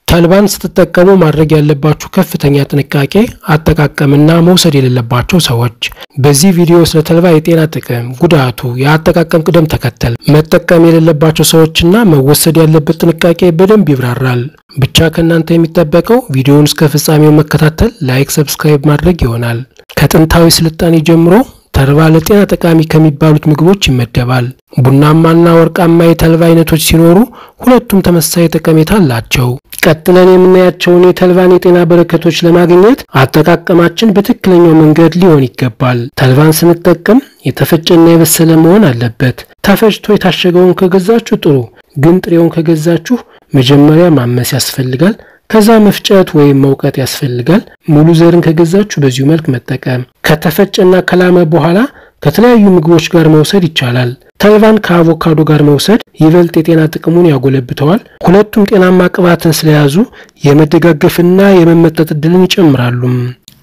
ተልባን ስትጠቀሙ ማድረግ ያለባችሁ ከፍተኛ ጥንቃቄ፣ አጠቃቀምና መውሰድ የሌለባቸው ሰዎች። በዚህ ቪዲዮ ስለ ተልባ የጤና ጥቅም፣ ጉዳቱ፣ የአጠቃቀም ቅደም ተከተል፣ መጠቀም የሌለባቸው ሰዎችና መወሰድ ያለበት ጥንቃቄ በደንብ ይብራራል። ብቻ ከእናንተ የሚጠበቀው ቪዲዮውን እስከ ፍጻሜው መከታተል፣ like፣ subscribe ማድረግ ይሆናል። ከጥንታዊ ስልጣኔ ጀምሮ ተልባ ለጤና ጠቃሚ ከሚባሉት ምግቦች ይመደባል። ቡናማና ወርቃማ የተልባ አይነቶች ሲኖሩ ሁለቱም ተመሳሳይ ጠቀሜታ አላቸው። ቀጥለን የምናያቸውን የተልባን የጤና በረከቶች ለማግኘት አጠቃቀማችን በትክክለኛው መንገድ ሊሆን ይገባል። ተልባን ስንጠቀም የተፈጨና የበሰለ መሆን አለበት። ተፈጭቶ የታሸገውን ከገዛችሁ ጥሩ፣ ግን ጥሬውን ከገዛችሁ መጀመሪያ ማመስ ያስፈልጋል። ከዛ መፍጨት ወይም መውቀጥ ያስፈልጋል። ሙሉ ዘርን ከገዛችሁ በዚሁ መልክ መጠቀም። ከተፈጨና ከላመ በኋላ ከተለያዩ ምግቦች ጋር መውሰድ ይቻላል። ተልባን ከአቮካዶ ጋር መውሰድ ይበልጥ የጤና ጥቅሙን ያጎለብተዋል። ሁለቱም ጤናማ ቅባትን ስለያዙ የመደጋገፍና የመመጠጥ እድልን ይጨምራሉ።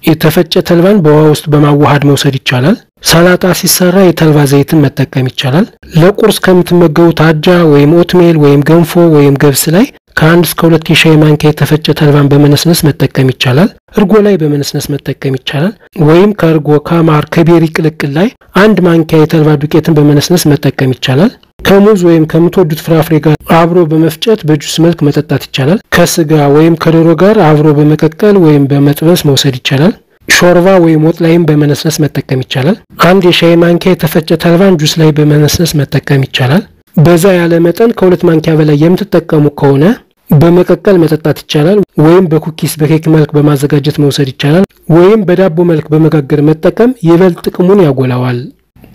የተፈጨ ተልባን በውሃ ውስጥ በማዋሃድ መውሰድ ይቻላል። ሰላጣ ሲሰራ የተልባ ዘይትን መጠቀም ይቻላል። ለቁርስ ከምትመገቡት አጃ ወይም oatmeal ወይም ገንፎ ወይም ገብስ ላይ ከ1 እስከ 2 የሻይ ማንኪያ የተፈጨ ተልባን በመነስነስ መጠቀም ይቻላል። እርጎ ላይ በመነስነስ መጠቀም ይቻላል። ወይም ከእርጎ፣ ከማር፣ ከ berry ቅልቅል ላይ 1 ማንኪያ የተልባ ዱቄትን በመነስነስ መጠቀም ይቻላል። ከሙዝ ወይም ከምትወዱት ፍራፍሬ ጋር አብሮ በመፍጨት በጁስ መልክ መጠጣት ይቻላል። ከስጋ ወይም ከዶሮ ጋር አብሮ በመቀቀል ወይም በመጥበስ መውሰድ ይቻላል። ሾርባ ወይም ወጥ ላይም በመነስነስ መጠቀም ይቻላል። 1 የሻይ ማንኪያ የተፈጨ ተልባን ጁስ ላይ በመነስነስ መጠቀም ይቻላል። በዛ ያለ መጠን ከ2 ማንኪያ በላይ የምትጠቀሙ ከሆነ በመቀቀል መጠጣት ይቻላል። ወይም በ cookies፣ በኬክ መልክ በማዘጋጀት መውሰድ ይቻላል። ወይም በዳቦ መልክ በመጋገር መጠቀም ይበልጥ ጥቅሙን ያጎላዋል።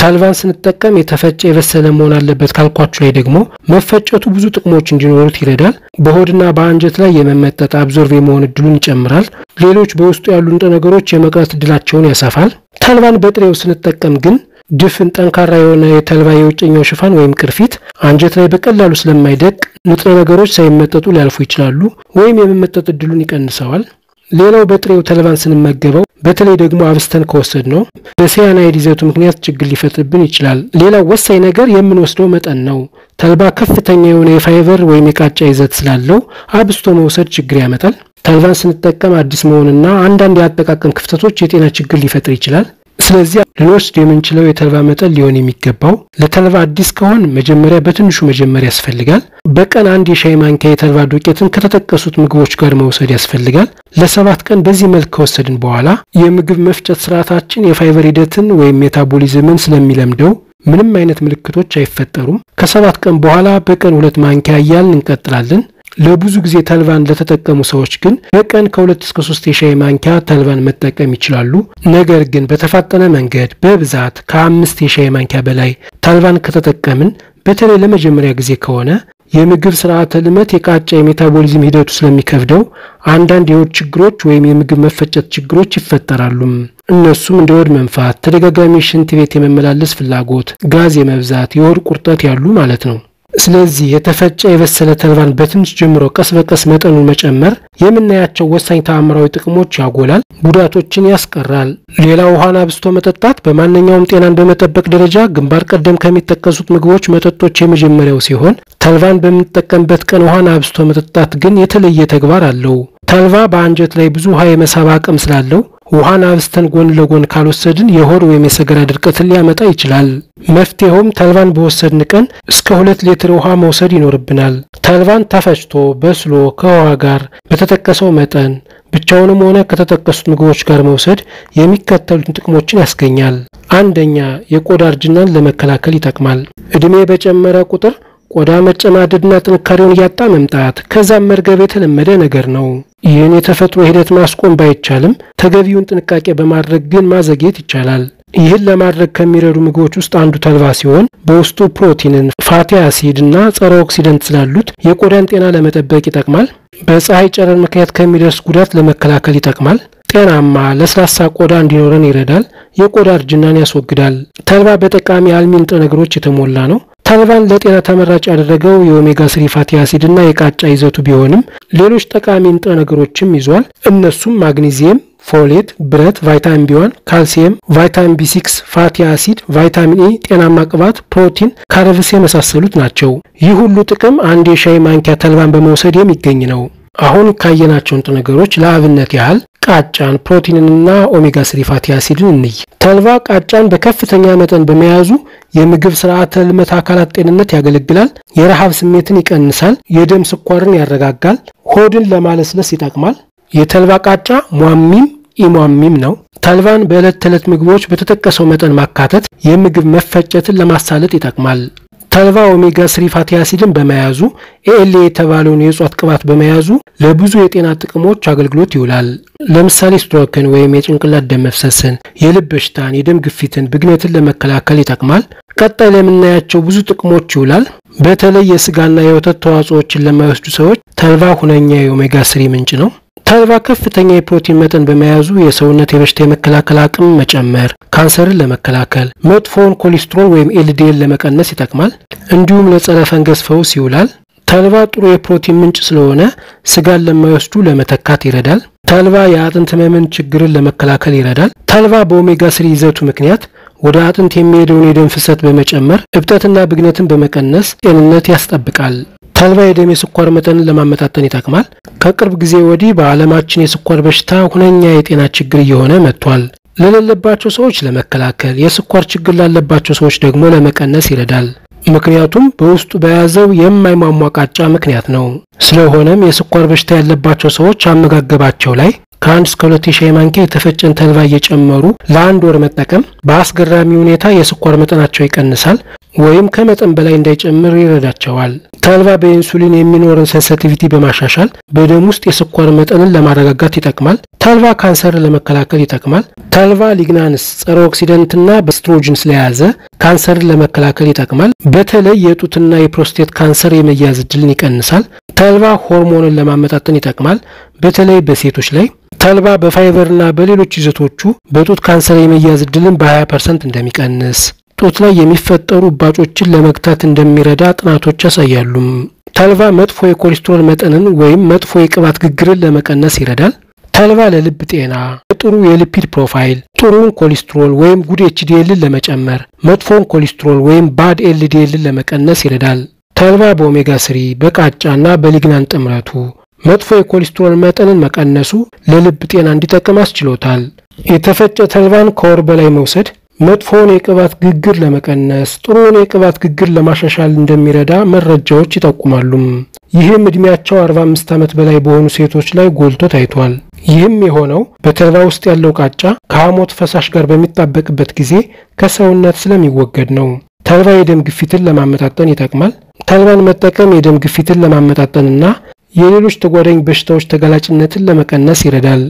ተልባን ስንጠቀም የተፈጨ የበሰለ መሆን አለበት ካልኳችሁ ላይ ደግሞ መፈጨቱ ብዙ ጥቅሞች እንዲኖሩት ይረዳል። በሆድና በአንጀት ላይ የመመጠጥ absorb የመሆን እድሉን ይጨምራል። ሌሎች በውስጡ ያሉ ንጥረ ነገሮች የመቅረት እድላቸውን ያሰፋል። ተልባን በጥሬው ስንጠቀም ግን ድፍን ጠንካራ የሆነ የተልባ የውጨኛው ሽፋን ወይም ቅርፊት አንጀት ላይ በቀላሉ ስለማይደቅ ንጥረ ነገሮች ሳይመጠጡ ሊያልፉ ይችላሉ፣ ወይም የመመጠጥ እድሉን ይቀንሰዋል። ሌላው በጥሬው ተልባን ስንመገበው፣ በተለይ ደግሞ አብስተን ከወሰድነው፣ በ cyanide ይዘቱ ምክንያት ችግር ሊፈጥርብን ይችላል። ሌላው ወሳኝ ነገር የምንወስደው መጠን ነው። ተልባ ከፍተኛ የሆነ የፋይበር ወይም የቃጫ ይዘት ስላለው አብዝቶ መውሰድ ችግር ያመጣል። ተልባን ስንጠቀም አዲስ መሆንና አንዳንድ የአጠቃቀም ክፍተቶች የጤና ችግር ሊፈጥር ይችላል። ስለዚህ ልንወስድ የምንችለው የተልባ መጠን ሊሆን የሚገባው ለተልባ አዲስ ከሆን መጀመሪያ በትንሹ መጀመር ያስፈልጋል። በቀን 1 የሻይ ማንኪያ የተልባ ዱቄትን ከተጠቀሱት ምግቦች ጋር መውሰድ ያስፈልጋል። ለ7 ቀን በዚህ መልክ ከወሰድን በኋላ የምግብ መፍጨት ስርዓታችን የፋይበር ሂደትን ወይም metabolism ን ስለሚለምደው ምንም አይነት ምልክቶች አይፈጠሩም። ከ7 ቀን በኋላ በቀን 2 ማንኪያ እያልን እንቀጥላለን። ለብዙ ጊዜ ተልባን ለተጠቀሙ ሰዎች ግን በቀን ከ2 እስከ 3 የሻይ ማንኪያ ተልባን መጠቀም ይችላሉ። ነገር ግን በተፋጠነ መንገድ በብዛት ከ5 የሻይ ማንኪያ በላይ ተልባን ከተጠቀምን፣ በተለይ ለመጀመሪያ ጊዜ ከሆነ፣ የምግብ ስርዓተ ልመት የቃጫ የ metabolism ሂደቱ ስለሚከብደው አንዳንድ የሆድ ችግሮች ወይም የምግብ መፈጨት ችግሮች ይፈጠራሉ። እነሱም እንደ ሆድ መንፋት፣ ተደጋጋሚ ሽንት ቤት የመመላለስ ፍላጎት፣ ጋዝ የመብዛት፣ የሆድ ቁርጠት ያሉ ማለት ነው። ስለዚህ የተፈጨ የበሰለ ተልባን በትንሽ ጀምሮ ቀስ በቀስ መጠኑን መጨመር የምናያቸው ወሳኝ ተአምራዊ ጥቅሞች ያጎላል፣ ጉዳቶችን ያስቀራል። ሌላው ውሃን አብዝቶ መጠጣት በማንኛውም ጤናን በመጠበቅ ደረጃ ግንባር ቀደም ከሚጠቀሱት ምግቦች፣ መጠጦች የመጀመሪያው ሲሆን ተልባን በምንጠቀምበት ቀን ውሃን አብዝቶ መጠጣት ግን የተለየ ተግባር አለው። ተልባ በአንጀት ላይ ብዙ ውሃ የመሳብ አቅም ስላለው ውሃን አብዝተን ጎን ለጎን ካልወሰድን የሆድ ወይም የሰገራ ድርቀትን ሊያመጣ ይችላል። መፍትሄውም ተልባን በወሰድን ቀን እስከ 2 ሊትር ውሃ መውሰድ ይኖርብናል። ተልባን ተፈጭቶ በስሎ ከውሃ ጋር በተጠቀሰው መጠን ብቻውንም ሆነ ከተጠቀሱት ምግቦች ጋር መውሰድ የሚከተሉትን ጥቅሞችን ያስገኛል። አንደኛ፣ የቆዳ እርጅናን ለመከላከል ይጠቅማል። እድሜ በጨመረ ቁጥር ቆዳ መጨማደድና ጥንካሬውን እያጣ መምጣት ከዛም መርገብ የተለመደ ነገር ነው። ይህን የተፈጥሮ ሂደት ማስቆም ባይቻልም ተገቢውን ጥንቃቄ በማድረግ ግን ማዘግየት ይቻላል። ይህን ለማድረግ ከሚረዱ ምግቦች ውስጥ አንዱ ተልባ ሲሆን በውስጡ ፕሮቲንን፣ fatty acid እና ጸረ oxidant ስላሉት የቆዳን ጤና ለመጠበቅ ይጠቅማል። በፀሐይ ጨረር ምክንያት ከሚደርስ ጉዳት ለመከላከል ይጠቅማል። ጤናማ ለስላሳ ቆዳ እንዲኖረን ይረዳል። የቆዳ እርጅናን ያስወግዳል። ተልባ በጠቃሚ አልሚ ንጥረ ነገሮች የተሞላ ነው። ተልባን ለጤና ተመራጭ ያደረገው የ omega 3 fatty acid እና የቃጫ ይዘቱ ቢሆንም ሌሎች ጠቃሚ ንጥረ ነገሮችም ይዟል። እነሱም ማግኒዚየም፣ folate፣ ብረት፣ ቫይታሚን B1፣ ካልሲየም፣ ቫይታሚን B6፣ fatty acid፣ ቫይታሚን E፣ ጤናማ ቅባት፣ ፕሮቲን፣ carbs የመሳሰሉት ናቸው። ይህ ሁሉ ጥቅም 1 የሻይ ማንኪያ ተልባን በመውሰድ የሚገኝ ነው። አሁን ካየናቸው ንጥረ ነገሮች ለአብነት ያህል ቃጫን፣ ፕሮቲንንና omega 3 fatty acid ን እንይ። ተልባ ቃጫን በከፍተኛ መጠን በመያዙ የምግብ ስርዓተ ልመት አካላት ጤንነት ያገለግላል። የረሃብ ስሜትን ይቀንሳል። የደም ስኳርን ያረጋጋል። ሆድን ለማለስለስ ይጠቅማል። የተልባ ቃጫ ሟሚም ኢሟሚም ነው። ተልባን በዕለት ተዕለት ምግቦች በተጠቀሰው መጠን ማካተት የምግብ መፈጨትን ለማሳለጥ ይጠቅማል። ተልባ omega 3 fatty acid ን በመያዙ፣ ALA የተባለውን የእጽዋት ቅባት በመያዙ ለብዙ የጤና ጥቅሞች አገልግሎት ይውላል። ለምሳሌ ስትሮክን ወይም የጭንቅላት ደም መፍሰስን፣ የልብ በሽታን፣ የደም ግፊትን፣ ብግነትን ለመከላከል ይጠቅማል። ቀጣይ ለምናያቸው ብዙ ጥቅሞች ይውላል። በተለይ የስጋና የወተት ተዋጽኦዎችን ለማይወስዱ ሰዎች ተልባ ሁነኛ የኦሜጋ 3 ምንጭ ነው። ተልባ ከፍተኛ የፕሮቲን መጠን በመያዙ የሰውነት የበሽታ የመከላከል አቅም መጨመር፣ ካንሰርን ለመከላከል፣ መጥፎውን ኮሌስትሮል ወይም LDL ለመቀነስ ይጠቅማል። እንዲሁም ለጸረ ፈንገስ ፈውስ ይውላል። ተልባ ጥሩ የፕሮቲን ምንጭ ስለሆነ ስጋን ለማይወስዱ ለመተካት ይረዳል። ተልባ የአጥንት ህመምን ችግርን ለመከላከል ይረዳል። ተልባ በኦሜጋ 3 ይዘቱ ምክንያት ወደ አጥንት የሚሄደውን የደም ፍሰት በመጨመር እብጠትና ብግነትን በመቀነስ ጤንነት ያስጠብቃል። ተልባ የደም የስኳር መጠንን ለማመጣጠን ይጠቅማል። ከቅርብ ጊዜ ወዲህ በዓለማችን የስኳር በሽታ ሁነኛ የጤና ችግር እየሆነ መጥቷል። ለሌለባቸው ሰዎች ለመከላከል፣ የስኳር ችግር ላለባቸው ሰዎች ደግሞ ለመቀነስ ይረዳል። ምክንያቱም በውስጡ በያዘው የማይሟሟ ቃጫ ምክንያት ነው። ስለሆነም የስኳር በሽታ ያለባቸው ሰዎች አመጋገባቸው ላይ ከ1 እስከ 2 የሻይ ማንኪያ የተፈጨን ተልባ እየጨመሩ ለአንድ ወር መጠቀም በአስገራሚ ሁኔታ የስኳር መጠናቸው ይቀንሳል ወይም ከመጠን በላይ እንዳይጨምር ይረዳቸዋል። ተልባ በኢንሱሊን የሚኖርን sensitivity በማሻሻል በደም ውስጥ የስኳር መጠንን ለማረጋጋት ይጠቅማል። ተልባ ካንሰርን ለመከላከል ይጠቅማል። ተልባ lignans፣ ጸረ oxidant ና በስትሮጅን ስለያዘ ካንሰርን ለመከላከል ይጠቅማል። በተለይ የጡትና የፕሮስቴት ካንሰር የመያዝ እድልን ይቀንሳል። ተልባ ሆርሞንን ለማመጣጠን ይጠቅማል፣ በተለይ በሴቶች ላይ። ተልባ በፋይበርና በሌሎች ይዘቶቹ በጡት ካንሰር የመያዝ እድልን በ20% እንደሚቀንስ፣ ጡት ላይ የሚፈጠሩ እባጮችን ለመግታት እንደሚረዳ ጥናቶች ያሳያሉ። ተልባ መጥፎ የኮሌስትሮል መጠንን ወይም መጥፎ የቅባት ግግርን ለመቀነስ ይረዳል። ተልባ ለልብ ጤና ጥሩ የ lipid profile፣ ጥሩን ኮሌስትሮል ወይም good HDL ን ለመጨመር፣ መጥፎን ኮሌስትሮል ወይም bad LDL ን ለመቀነስ ይረዳል። ተልባ በኦሜጋ 3፣ በቃጫና በ lignan ጥምረቱ መጥፎ የኮሌስትሮል መጠንን መቀነሱ ለልብ ጤና እንዲጠቅም አስችሎታል። የተፈጨ ተልባን ከወር በላይ መውሰድ መጥፎውን የቅባት ግግር ለመቀነስ፣ ጥሩውን የቅባት ግግር ለማሻሻል እንደሚረዳ መረጃዎች ይጠቁማሉ። ይህም እድሜያቸው 45 ዓመት በላይ በሆኑ ሴቶች ላይ ጎልቶ ታይቷል። ይህም የሆነው በተልባ ውስጥ ያለው ቃጫ ከሐሞት ፈሳሽ ጋር በሚጣበቅበት ጊዜ ከሰውነት ስለሚወገድ ነው። ተልባ የደም ግፊትን ለማመጣጠን ይጠቅማል። ተልባን መጠቀም የደም ግፊትን ለማመጣጠንና የሌሎች ተጓዳኝ በሽታዎች ተጋላጭነትን ለመቀነስ ይረዳል።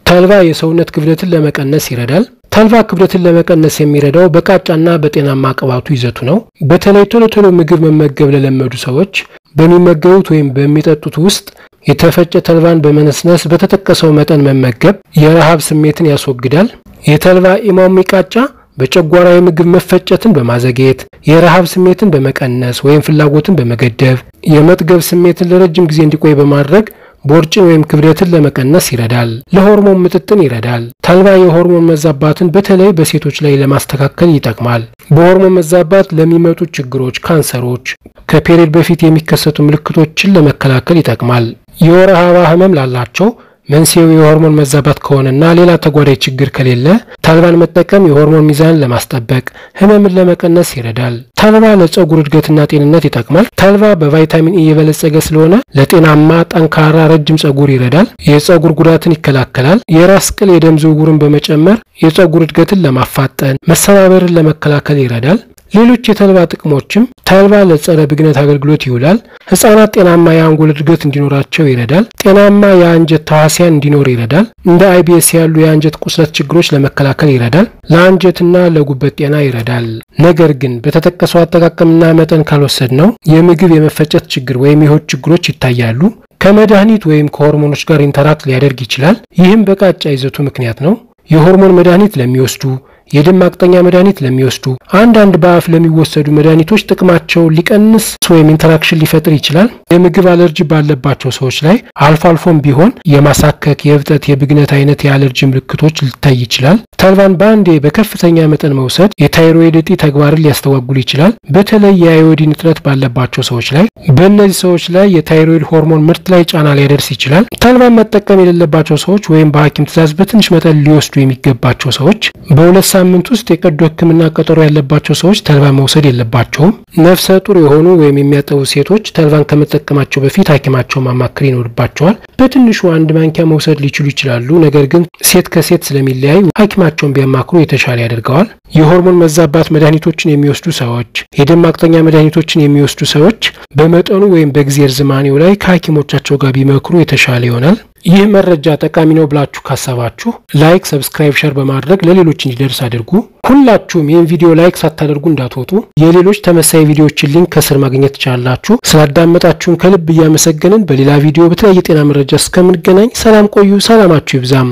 ተልባ የሰውነት ክብደትን ለመቀነስ ይረዳል። ተልባ ክብደትን ለመቀነስ የሚረዳው በቃጫና በጤናማ ቅባቱ ይዘቱ ነው። በተለይ ቶሎ ቶሎ ምግብ መመገብ ለለመዱ ሰዎች በሚመገቡት ወይም በሚጠጡት ውስጥ የተፈጨ ተልባን በመነስነስ በተጠቀሰው መጠን መመገብ የረሃብ ስሜትን ያስወግዳል። የተልባ ኢማሚ ቃጫ በጨጓራ የምግብ መፈጨትን በማዘግየት፣ የረሃብ ስሜትን በመቀነስ ወይም ፍላጎትን በመገደብ፣ የመጥገብ ስሜትን ለረጅም ጊዜ እንዲቆይ በማድረግ ቦርጭን ወይም ክብደትን ለመቀነስ ይረዳል። ለሆርሞን ምጥጥን ይረዳል። ተልባ የሆርሞን መዛባትን በተለይ በሴቶች ላይ ለማስተካከል ይጠቅማል። በሆርሞን መዛባት ለሚመጡ ችግሮች፣ ካንሰሮች፣ ከ period በፊት የሚከሰቱ ምልክቶችን ለመከላከል ይጠቅማል። የወር አበባ ህመም ላላቸው መንስኤው የሆርሞን መዛባት ከሆነና ሌላ ተጓዳኝ ችግር ከሌለ ተልባን መጠቀም የሆርሞን ሚዛንን ለማስጠበቅ፣ ህመምን ለመቀነስ ይረዳል። ተልባ ለፀጉር እድገትና ጤንነት ይጠቅማል። ተልባ በቫይታሚን ኢ የበለጸገ ስለሆነ ለጤናማ፣ ጠንካራ፣ ረጅም ፀጉር ይረዳል። የፀጉር ጉዳትን ይከላከላል። የራስ ቅል የደም ዝውውርን በመጨመር የፀጉር እድገትን ለማፋጠን፣ መሰባበርን ለመከላከል ይረዳል። ሌሎች የተልባ ጥቅሞችም ተልባ ለጸረ ብግነት አገልግሎት ይውላል። ህጻናት ጤናማ የአንጎል እድገት እንዲኖራቸው ይረዳል። ጤናማ የአንጀት ተዋሲያን እንዲኖር ይረዳል። እንደ IBS ያሉ የአንጀት ቁስለት ችግሮች ለመከላከል ይረዳል። ለአንጀትና ለጉበት ጤና ይረዳል። ነገር ግን በተጠቀሰው አጠቃቀምና መጠን ካልወሰድነው የምግብ የመፈጨት ችግር ወይም የሆድ ችግሮች ይታያሉ። ከመድኃኒት ወይም ከሆርሞኖች ጋር interact ሊያደርግ ይችላል። ይህም በቃጫ ይዘቱ ምክንያት ነው። የሆርሞን መድኃኒት ለሚወስዱ፣ የደም ማቅጠኛ መድኃኒት ለሚወስዱ፣ አንዳንድ በአፍ ለሚወሰዱ መድኃኒቶች ጥቅማቸው ሊቀንስ ወይም interaction ሊፈጥር ይችላል። የምግብ አለርጂ ባለባቸው ሰዎች ላይ አልፎ አልፎም ቢሆን የማሳከክ፣ የእብጠት፣ የብግነት አይነት የአለርጂ ምልክቶች ሊታይ ይችላል። ተልባን በአንዴ በከፍተኛ መጠን መውሰድ የታይሮይድ እጢ ተግባርን ሊያስተጓጉል ይችላል። በተለይ የአዮዲን እጥረት ባለባቸው ሰዎች ላይ፣ በእነዚህ ሰዎች ላይ የታይሮይድ ሆርሞን ምርት ላይ ጫና ሊያደርስ ይችላል። ተልባን መጠቀም የሌለባቸው ሰዎች ወይም በሐኪም ትዕዛዝ በትንሽ መጠን ሊወስዱ የሚገባቸው ሰዎች፣ በ2 ሳምንት ውስጥ የቀዶ ሕክምና ቀጠሮ ያለባቸው ሰዎች ተልባን መውሰድ የለባቸውም። ነፍሰ ጡር የሆኑ ወይም የሚያጠቡ ሴቶች ተልባን ከመጠቀማቸው በፊት ሐኪማቸውን ማማከር ይኖርባቸዋል። በትንሹ 1 ማንኪያ መውሰድ ሊችሉ ይችላሉ። ነገር ግን ሴት ከሴት ስለሚለያይ ሐኪማቸውን ቢያማክሩ የተሻለ ያደርገዋል። የሆርሞን መዛባት መድኃኒቶችን የሚወስዱ ሰዎች፣ የደም ማቅጠኛ መድኃኒቶችን የሚወስዱ ሰዎች በመጠኑ ወይም በጊዜ እርዝማኔው ላይ ከሐኪሞቻቸው ጋር ቢመክሩ የተሻለ ይሆናል። ይህ መረጃ ጠቃሚ ነው ብላችሁ ካሰባችሁ like፣ subscribe፣ share በማድረግ ለሌሎች እንዲደርስ አድርጉ። ሁላችሁም ይህን ቪዲዮ like ሳታደርጉ እንዳትወጡ። የሌሎች ተመሳሳይ ቪዲዮዎችን link ከስር ማግኘት ትችላላችሁ። ስላዳመጣችሁን ከልብ እያመሰገንን በሌላ ቪዲዮ በተለያየ ጤና መረጃ እስከምንገናኝ ሰላም ቆዩ። ሰላማችሁ ይብዛም።